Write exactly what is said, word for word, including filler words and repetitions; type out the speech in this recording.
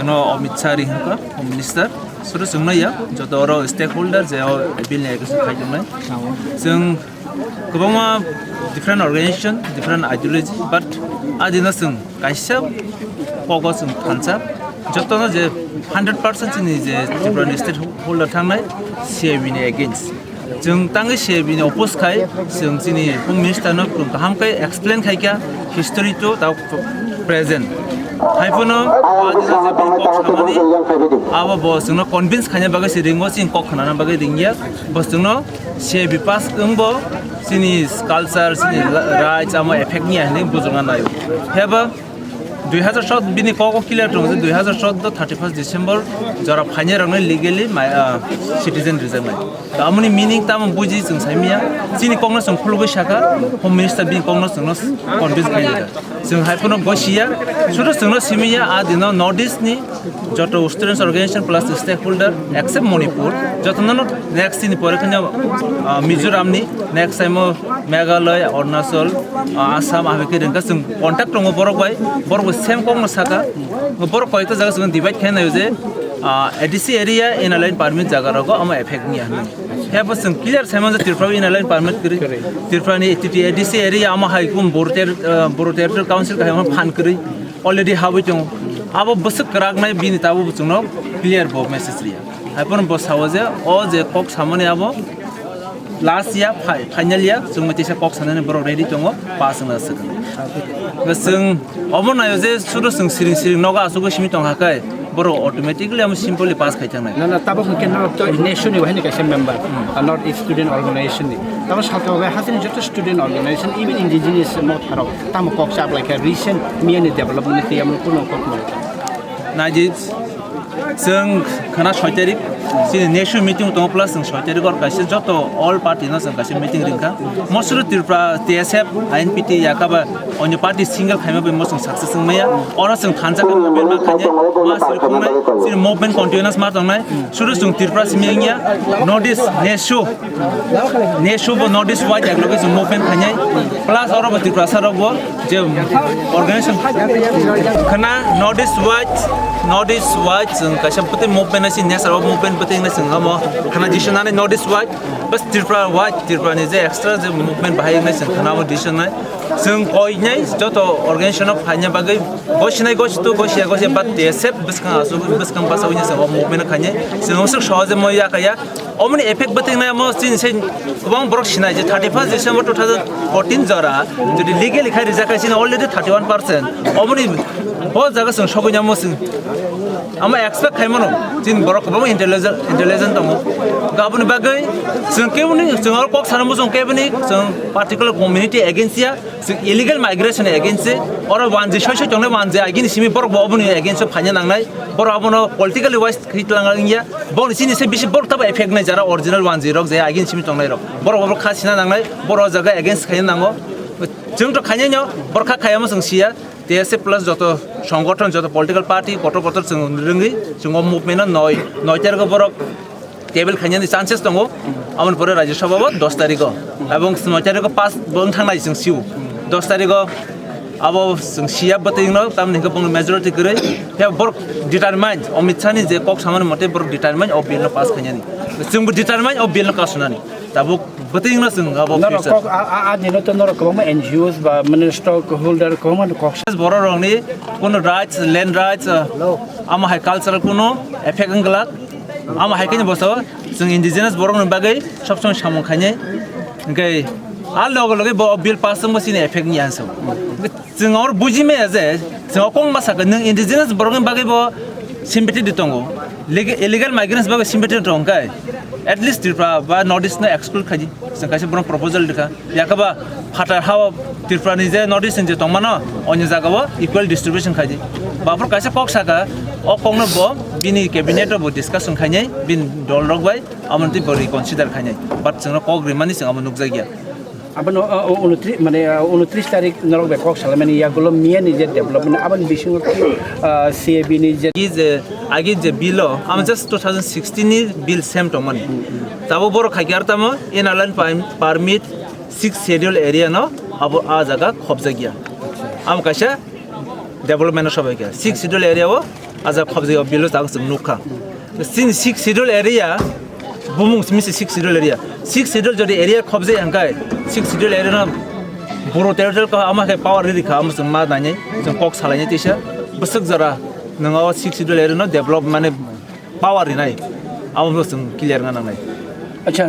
Ano Amit Shah ri hwnka, Home Minister. Suru chwngno ya, joto oro stakeholder je o bill ni application khai tongnai. Chwng kwbangma different organization, different ideology, but adino chwng kaisa kogo chwng thansa. Jotono je hundred percent chini je Tripura ni stakeholder thangnai C A B ni against. Chwng tangwi se bini oppose khai, chwng chini Home Minister no kaham khe explain khai kha, history to ta present. Hai phano, o adino je bini kok samani, abo bo chwngno convince khaina bagwi se ringo, chini kok khnana bagwi ringya. Bo chwngno se bi pass wngbo, chini culture, chini rights amo effect niya hinwi bujokna naio. Heba, dui hazar sot bini kok o clear tongo je dui hazar sot do thirty first December jora phainai rokno legally mai, ah, citizen rijaknai. To amoni meaning tamo buji chwng saimaya. Chini kokno chwng khulugwi sakha, Home Minister bini kokno chwngno convince khainai. Chwng hai phano gosiya, sudu chwngno simiya, a dino North East ni joto students organization plus stakeholder except Manipur, jotono next chini pore kheno, ah, Mizoram ni, next time o Meghalaya, Arunachal, ah, Assam, abo khe ringkha chwng contact tongo borok bai, borok bai same kokno sakha. Borok koyekta jaga chwng divide khe naio je, ah, A D C area inner line permit jaga rogo omo effect niya hinwi. Hebo chwng clear saimano je Tripura inner line permit kwrwi. Kwrwi. Tripura ni A T T A D C area omo hai kum Boru ter-, ah, Boru Territorial Council khai omo phan kwrwi already habwi tongo. Abo bwswk kwrak nai bini tabuk chwngno clear bo message riya. Hai phano bo sao je o je kok samani abo last ya, fi-, final ya, chwng bai teisa kok sanani borok ready tongo, pass wngna swkang. Bo chwng obo naio je sudu chwng siring siring nogo asugwi simi tongkha khe, borok automatically amo simply pass khai thangnai. Na, na, tabuk hwnkhe norok to NESO ni bahai ni kaisa member, ah, North East Student Organization ni. Tabuk salka bai hasteni joto student organization, even indigenous motharok tamo kok chaplai kha recent miyani development ni twi amo kuno kok nai. Naidi, chwng khana soi tarik, chini next meeting tongo, plus chwng soi tarik or kaisa joto all party no chwng kaisa meeting ringkha. Mostly Tripura T S F, I N P T yakaba onyo party single khaima bai mo chwng success wngmaya. Oro chwng thansa khe movement ma khainai, ma siri khungnai, chini movement continuous ma tongnai. Suru chwng Tripura simi wngya, North East next show. Next show bo North East wide ekloge chwng movement khainai, plus oro bo Tiprasa rok bo je organization khana North East wide, North East wide chwng kaisa bwtwi movement nai si nature of movement bwtwi nai chwng amo khana decision nani North East wide, bas Tripura wide, Tripura ni je extra je movement bahai nai chwng khana amo decision nai chwng koi nai joto organization o phaina bagwi gosinai gositu gosia gosia but T S F bwskang asuk bwskang basa wngya chwng o movement khainai chwng swk sohoje mo yakaya. Omoni effect bwtwi nai mo chini se kwbang borok sinai je thirty first December two thousand fourteen jora jodi legally khai rijak khai chini already thirty one percent. Omoni bo jaga chwng sogwi namo chwng amo expect khai mano chini borok kwbangma intelligent intelligent tongo. Aboni bagwi chwng keboni chwng oro kok sana muchung keboni chwng particular community against ya chwng illegal migration against se oro wanji soi soi tongnai wanji agini simi borok bo oboni against o phaina nangnai borok abono politically wise khitlang ya. Boni chini se bisi borok tabo effect nai jara original wanji rok je agin simi tongnai rok. Borok borok kha sina nangnai, borok jaga against khaina nango. Chwng to khainai no, borok kha khayamo chwng siya. T S F plus joto songgothon, joto political party, kotor kotor chwng rwngwi chwng o movement no noi, noi targo borok table khainani chances tongo. Aboni pore Rajya Sabha bo dos tariko. Ebong noi tariko pass bo wng thangnai chwng siu. Dos tariko Abo chwng siya bwtwino, tamni hwnkhe bongni majority kwrwi. Phiya borok determine, Amit Shah ni je kok samani mote borok determine o bill no pass khainani. Chwngbo determine o bill no kasunani. Tabuk bwtwino chwng abo norok future. Kok a, a, a dino to norok kwbangma N G Os ba mane stock holder kwbangma kok. Borok rokni kono rights, land rights, uh, amo hai cultural kono effect wng glak. Amo hai khe ni bwsao chwng indigenous borok ni bagwi sob somoi samung khainai. Hwnkhe a loge loge bo bill pass wngbo chini effect ni answ. Chwng oro buji maya je, chwng o kok ma sakha, nwng indigenous borokni bagwi bo sympathy di tongo, lege-, illegal migrants bagwi sympathy di tongo khe, at least Tripura ba North East no exclude khaidi, chwng kaisa borok proposal rikha, yakaba phatar ha o Tripura ni je North East ni je tongmano, onyo jaga o equal distribution khaidi. Ba aphuru kaisa kok sakha, o kokno bo bini cabinet o bo discussion khainai, bini dol rok bai, amoni twi bo reconsider khainai, but chwngno kok rimani chwng abo nukjakya. Abono, uh, uh, unotri-, mane, uh, unotris tarik norok bai kok salaimani yagulo miya ni je development aboni bisingo, uh, C A B ni je agi je, agi je bill o, amo just two thousand sixteen ni bill same tongmani. Tabuk borok khai khe ar tamo inner line perm-, permit six schedule area no abo a jaga khobjakya. Amo kaisa Development no sobai kha. Sixth Schedule area o aja khobjai o bill o tang chwng nukha. Chini Sixth Schedule area bumung simi se Sixth Schedule area. Sixth Schedule jodi area khobjai hangkai, Sixth Schedule area no boro territorial ko ama khe power riri kha, ama chwng ma nainai, chwng kok salainai tisa. Bwswk jora nwngo Sixth Schedule area no develop mane power rinai. Amo chwng clear wngna nangnai. Acha,